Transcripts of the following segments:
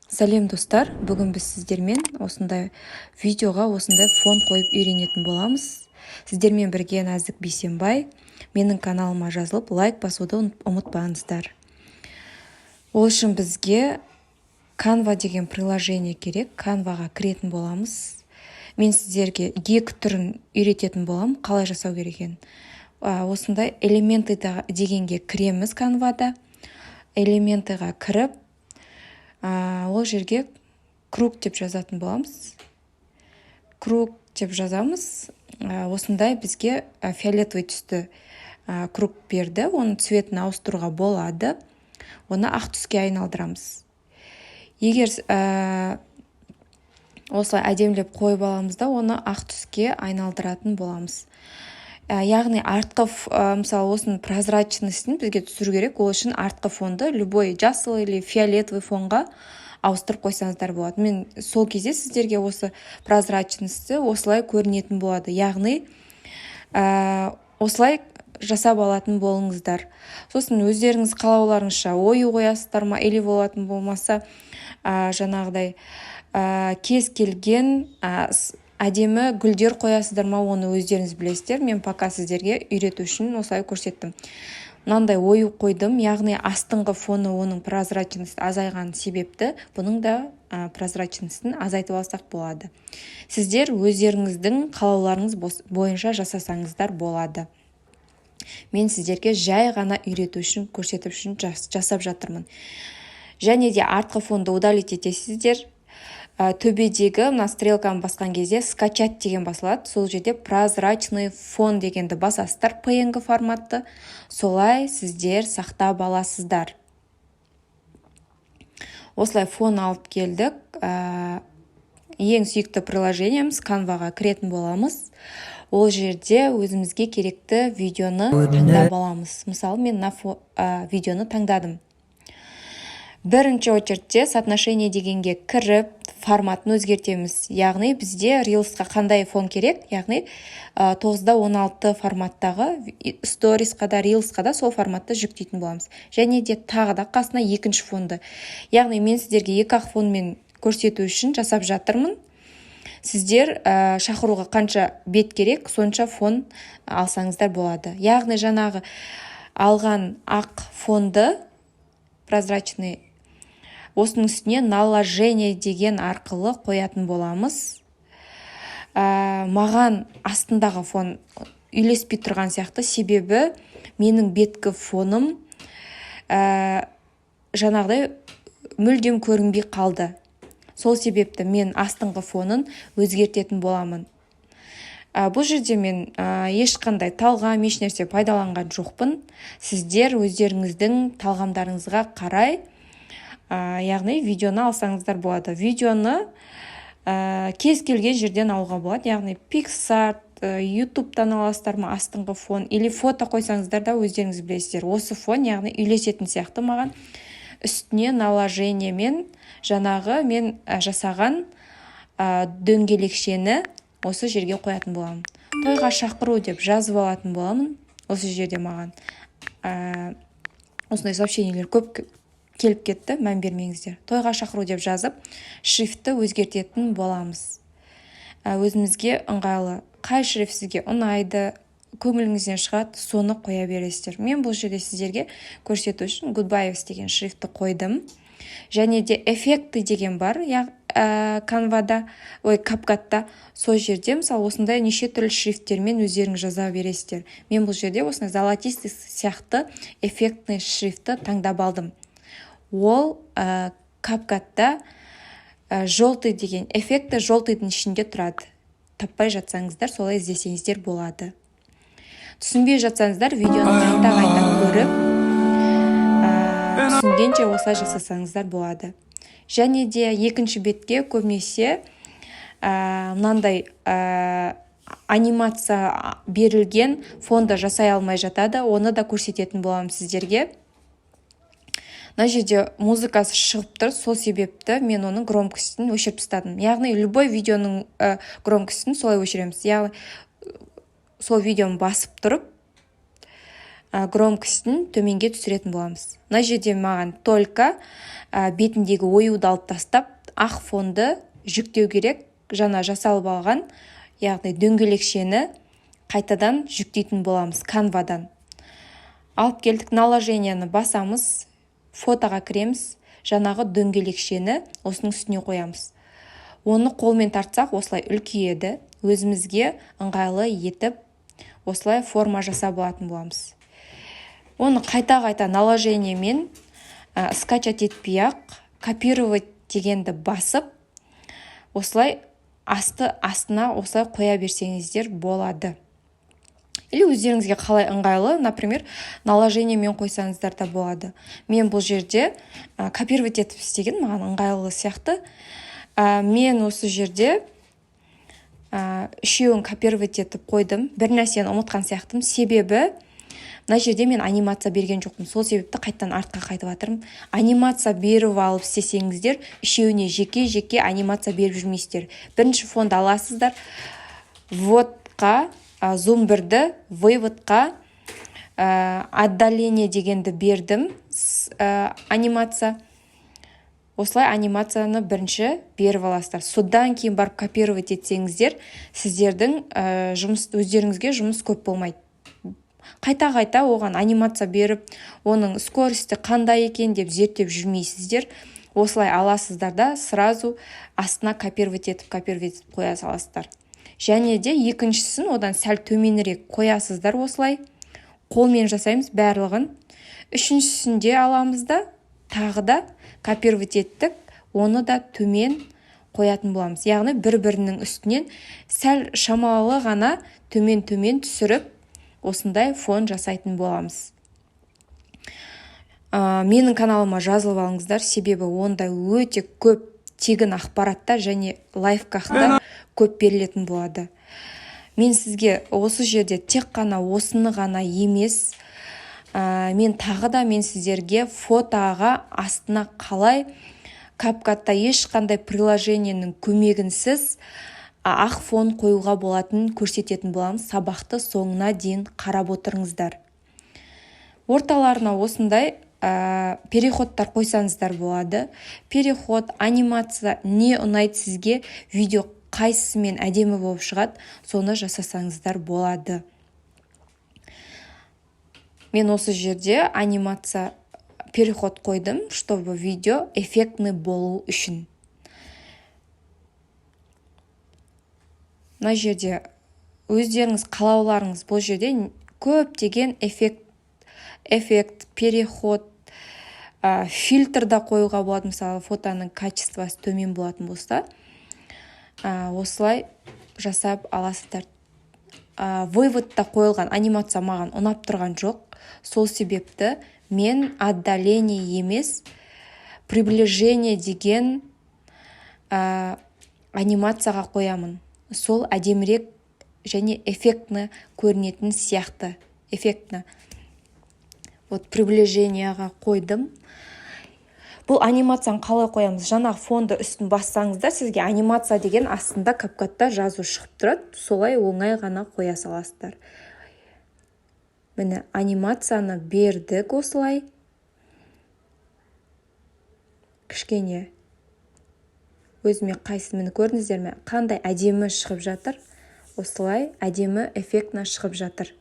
Сәлем, достар! Бүгін біз сіздермен осындай видеоға осындай фон қойып үйренетін боламыз. Сіздермен бірге Нәзік Бейсенбай. Менің каналыма жазылып, лайк басуды ұмытпаңыздар. Ол үшін бізге Canva деген приложение керек. Canvaға кіретін боламыз. Мен сіздерге екі түрін үйрететін боламын, қалай жасау керек екенін. Осындай «Элементы» дегенге кіреміз. Canvада «Элементыға» кіріп, ол жерге «круг» деп жазатын боламыз. «Круг» деп жазамыз. Осындай бізге фиолетовый түсті круг берді. Оның цветін ауыстыруға болады, оны ақ түске айналдырамыз. Егер осылай әдемілеп қойып аламыз да, оны ақ түске айналдыратын боламыз. Яғни артқы, мысалы, осының прозрачностін бізге түсіру керек. Ол үшін артқы фонды любой жасыл или фиолетовый фонға ауыстырып қойсаңыздар болады. Мен сол кезде сіздерге осы прозрачності осылай көрінетін болады. Яғни осылай жасап алатын болыңыздар. Сосын өздеріңіз қалауларыңызша ою қоясыздар ма или болатын болмаса, жаңағыдай кез келген әдемі гүлдер қоясыздар ма, оны өздеріңіз білесіздер. Мен пока сіздерге үйрету үшін осылай көрсеттім. Мынандай ою қойдым, яғни астыңғы фоны, оның прозрачность азайған себепті, бұның да прозрачностін азайтып алсақ болады. Сіздер өздеріңіздің қалауларыңыз бойынша жасасаңыздар болады. Мен сіздерге жай ғана үйрету үшін, көрсету үшін жасап жатырмын. Және де артқы фонды удалить етесіздер. Төбедегі мына стрелканы басқан кезде «Скачать» деген басылады. Сол жерде «Прозрачный фон» дегенді басасыздар, PNG форматты. Солай сіздер сақтап аласыздар. Осылай фон алып келдік. Ең сүйікті приложениеміз Canvaға кіретін боламыз. Ол жерде өзімізге керекті видеоны таңдап аламыз. Мысалы, мен мына видеоны таңдадым. Бірінші очередьте «Соотношение» дегенге кіріп, форматын өзгертеміз. Яғни бізде рилсқа қандай фон керек? Яғни 9-да 16 форматтағы сторисқа да, рилсқа да сол форматты жүктейтін боламыз. Және де тағы да қасына екінші фонды. Яғни мен сіздерге екі ақ фонмен көрсету үшін жасап жатырмын. Сіздер шақыруға қанша бет керек, сонша фон алсаңыздар болады. Яғни жаңағы алған ақ фонды, прозрачный, осының үстіне «Наложение» деген арқылы қоятын боламыз. Маған астындағы фон үйлеспей тұрған сияқты, себебі менің беткі фоным жаңағыдай мүлдем көрінбей қалды. Сол себепті мен астыңғы фонын өзгертетін боламын. Бұл жерде мен ешқандай талғам, ешнәрсе пайдаланған жоқпын. Сіздер өздеріңіздің талғамдарыңызға қарай, яғни видеоны алсаңыздар болады. Видеоны кез келген жерден алуға болады, яғни PicsArt, Ютубтан аласыздар ма астыңғы фон или фото қойсаңыздар да, өздеріңіз білесіздер. Осы фон, яғни, үйлесетін сияқты маған. Үстіне наложениемен жаңағы мен жасаған дөңгелекшені осы жерге қоятын боламын. «Тойға шақыру» деп жазып алатын боламын. Осы жерде маған осындай сообщениелер көп келіп кетті, мән бермеңіздер. «Тойға шақыру» деп жазып, шрифтті өзгертетін боламыз. Өзімізге ыңғайлы қай шрифт сізге ұнайды, көңіліңізден шығады, соны қоя бересіздер. Мен бұл жерде сіздерге көрсету үшін Goodbyes деген шрифтті қойдым. Және де «Эффекты» деген бар, Канвада, ой, CapCutта. Сол жерде, мысалы, осындай неше түрлі шрифттермен өздеріңіз жаза бересіздер. Мен бұл жерде осындай золотистый сияқты эффектный шрифтті таңдап алдым. Ол CapCutта «Желтый» деген эффекті, желтыйдың ішінде тұрады. Таппай жатсаңыздар, солай іздесеңіздер болады. Түсінбей жатсаңыздар, видеоны қайта қайта көріп, түсінгенше осылай жасасаңыздар болады. Және де екінші бетке көбінесе мынандай анимация берілген фонда жасай алмай жатады. Оны да көрсететін боламын сіздерге. Мына жерде музыкасы шығып тұр, сол себепті мен оның громкостін өшіріп тастадым. Яғни любой видеоның громкостін солай өшіреміз. Яғни сол видеоны басып тұрып, Громкостін төменге түсіретін боламыз. Мына жерде маған только бетіндегі оюды алып тастап, ақ фонды жүктеу керек. Жаңа жасалып алған, яғни дөңгелекшені қайтадан жүктейтін боламыз Канвадан. Алып келдік, наложениені басамыз, фотоға кіреміз, жаңағы дөңгелекшені осының үстіне қоямыз. Оны қолмен тартсақ, осылай үлкейеді, өзімізге ыңғайлы етіп осылай форма жасап алатын боламыз. Оны қайта-қайта наложениемен скачать етпей ақ, копировать дегенді басып, осылай асты астына осылай қоя берсеңіздер болады. Или өздеріңізге қалай ыңғайлы, например, наложениемен қойсаңыздар да болады. Мен бұл жерде копировать етіп істеген маған ыңғайлы сияқты. Мен осы жерде үшеуін копировать етіп қойдым. Бір нәрсені ұмытқан сияқтымын, себебі мына жерде мен анимация берген жоқпын. Сол себепті қайтадан артқа қайтып жатырмын. Анимация беріп алып істесеңіздер, үшеуіне жеке жеке анимация беріп жүрмейсіздер. Бірінші фонды аласыздар, вводқа зум бірді, выводқа отдаление дегенді бердім. Анимация, осылай анимацияны бірінші беріп аласыздар. Содан кейін барып копировать етсеңіздер, сіздердің жұмыс, өздеріңізге жұмыс көп болмайды. Қайта қайта оған анимация беріп, оның скорості қандай екен деп зерттеп жүрмейсіздер. Осылай аласыздар да, сразу астына копировать етіп, копировать етіп қоя саласыздар. Және де екіншісін одан сәл төменірек қоясыздар. Осылай қолмен жасаймыз барлығын. Үшіншісін де аламыз да, тағы да копировать еттік, оны да төмен қоятын боламыз. Яғни бір бірінің үстінен сәл шамалы ғана төмен төмен түсіріп, осындай фон жасайтын боламыз. Менің каналыма жазылып алыңыздар, себебі онда өте көп тегін ақпараттар және лайфхактар көп берілетін болады. Мен сізге осы жерде тек қана осыны ғана емес, мен тағы да мен сіздерге фотоға астына қалай CapCut-та ешқандай приложениенің көмегінсіз ақ фон қоюға болатынын көрсететін боламыз. Сабақты соңына дейін қарап отырыңыздар. Орталарына осындай переходтар қойсаңыздар болады. Переход, анимация, не ұнайды сізге, видео қайсысымен әдемі болып шығады, соны жасасаңыздар болады. Мен осы жерде анимация, переход қойдым, чтобы видео эффектный болу үшін. Мына жерде өздеріңіз қалауларыңыз, бұл жерде көптеген эффект, переход, фильтр да қоюға болады. Мысалы, фотоның качествосы төмен болатын болса, осылай жасап аласыздар. Выводта қойылған анимация маған ұнап тұрған жоқ. Сол себепті мен отдаление емес, приближение деген анимацияға қоямын. Сол әдемірек және эффектно көрінетін сияқты. Эффектно. Вот, приближениеға қойдым. Бұл анимацияны қалай қоямыз? Жаңағы фонды үстін бассаңыздар, сізге анимация деген астында CapCut-та жазу шығып тұрады. Солай оңай ғана қоя саласыздар. Міне, анимацияны бердік. Осылай кішкене өзіме қайсы, міне, көрдіңіздер ме, қандай әдемі шығып жатыр? Осылай әдемі, эффектно шығып жатыр.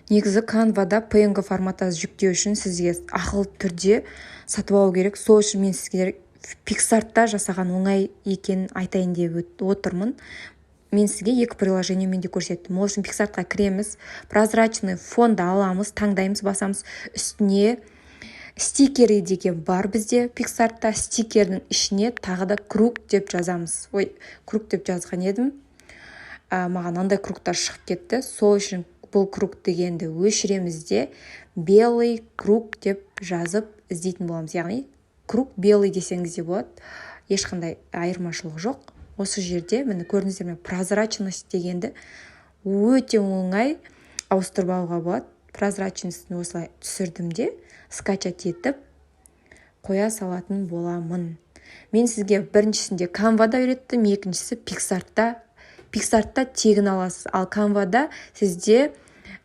Негізі Канвада PNG форматта жүктеу үшін сізге ақылы түрде сатып алу керек. Сол үшін мен сізге PicsArt-та жасаған оңай екенін айтайын деп отырмын. Мен сізге екі приложениемен де көрсеттім. Ол үшін PicsArt-қа кіреміз, прозрачный фонды аламыз, таңдаймыз, басамыз. Үстіне стикеры деген бар бізде PicsArt-та. Стикердің ішіне тағы да круг деп жазамыз. Ой, круг деп жазған едім, маған андай кругтар шығып кетті. Сол үшін бұл круг дегенді өшіреміз де, белый круг деп жазып іздейтін боламыз. Яғни круг белый десеңіз де болады, ешқандай айырмашылық жоқ. Осы жерде, міне, көрдіңіздер ме, прозрачность дегенді өте оңай ауыстырып алуға болады. Прозрачностьін осылай түсірдім де, скачать етіп қоя салатын боламын. Мен сізге біріншісінде Канвада үйреттім, екіншісі PicsArt-та. PicsArt-та тегін аласыз, ал Канвада сізде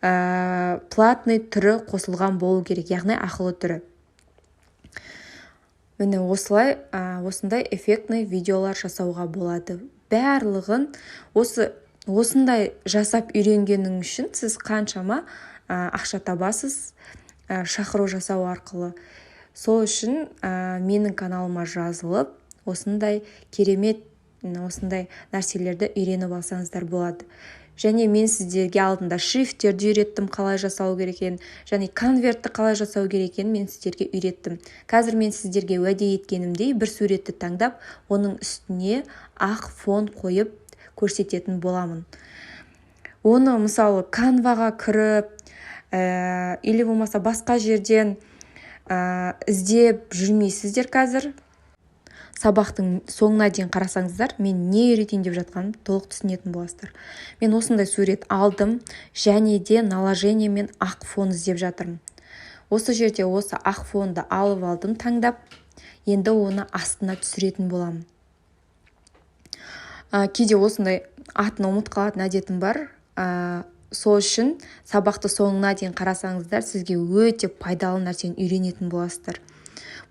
платный түрі қосылған болу керек, яғни ақылы түрі. Міне, осылай, осындай эффектный видеолар жасауға болады. Барлығын осы осындай жасап үйренгенің үшін сіз қаншама ақша табасыз шақыру жасау арқылы. Сол үшін менің каналыма жазылып, осындай керемет, осындай нәрселерді үйреніп алсаңыздар болады. Және мен сіздерге алдында шрифттерді үйреттім, қалай жасау керек екенін, және конвертті қалай жасау керек екенін мен сіздерге үйреттім. Қазір мен сіздерге уәде еткенімдей, бір суретті таңдап, оның үстіне ақ фон қойып көрсететін боламын. Оны, мысалы, Канваға кіріп или болмаса басқа жерден іздеп жүрмейсіздер. Қазір сабақтың соңына дейін қарасаңыздар, мен не үйретейін деп жатқанымды толық түсінетін боласыздар. Мен осындай сурет алдым және де наложение мен ақ фон іздеп жатырмын. Осы жерде осы ақ фонды алып алдым таңдап. Енді оны астына түсіретін боламын. Кейде осындай атын ұмытып қалатын әдетім бар. Сол үшін сабақты соңына дейін қарасаңыздар, сізге өте пайдалы нәрсені үйренетін боласыздар.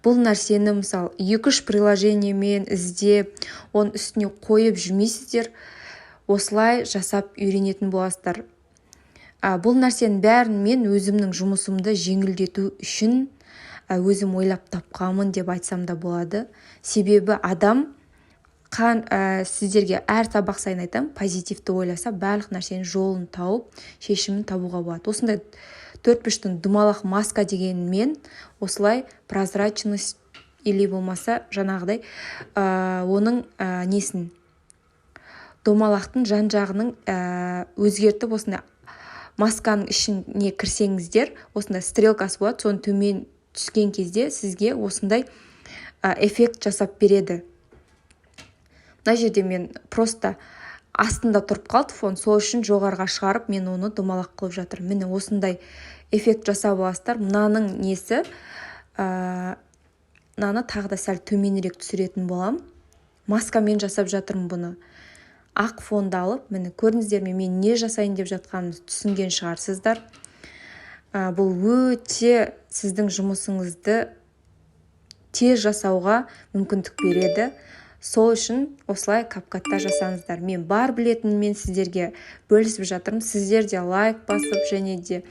Бұл нәрсені, мысалы, екі үш приложение мен іздеп, оның үстіне қойып жүрмейсіздер, осылай жасап үйренетін боласыздар. Бұл нәрсенің бәрін мен өзімнің жұмысымды жеңілдету үшін өзім ойлап тапқанмын деп айтсам да болады. Себебі адам сіздерге әр сабақ сайын айтамын, позитивті ойласа, барлық нәрсенің жолын тауып, шешімін табуға болады. Осындай төртбұрыштың домалақ маска дегенмен осылай прозрачность или болмаса жаңағыдай оның несін, домалақтың жан жағының өзгертіп, осындай масканың ішіне кірсеңіздер, осындай стрелкасы болады. Соны төмен түскен кезде сізге осындай эффект жасап береді. Мына жерде мен просто астында тұрып қалды фон, сол үшін жоғарыға шығарып, мен оны домалақ қылып жатырмын. Міне, осындай эффект жасап аласыздар. Мынаның несі, мынаны тағы да сәл төменірек түсіретін боламын. Маскамен жасап жатырмын бұны, ақ фонды алып. Міне, көрдіңіздер ме, мен не жасайын деп жатқанымды түсінген шығарсыздар. Бұл өте сіздің жұмысыңызды тез жасауға мүмкіндік береді. Сол үшін осылай CapCut-та жасаңыздар. Мен бар білетініммен сіздерге бөлісіп жатырмын. Сіздер де лайк басып және де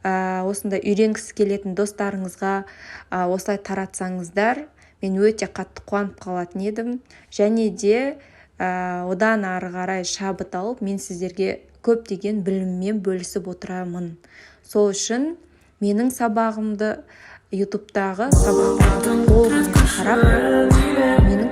осындай үйренгісі келетін достарыңызға осылай таратсаңыздар, мен өте қатты қуанып қалатын едім. Және де одан ары қарай шабыт алып, мен сіздерге көптеген біліммен бөлісіп отырамын. Сол үшін менің сабағымды, Ютубтағы сабақтарды толығымен қарап, менің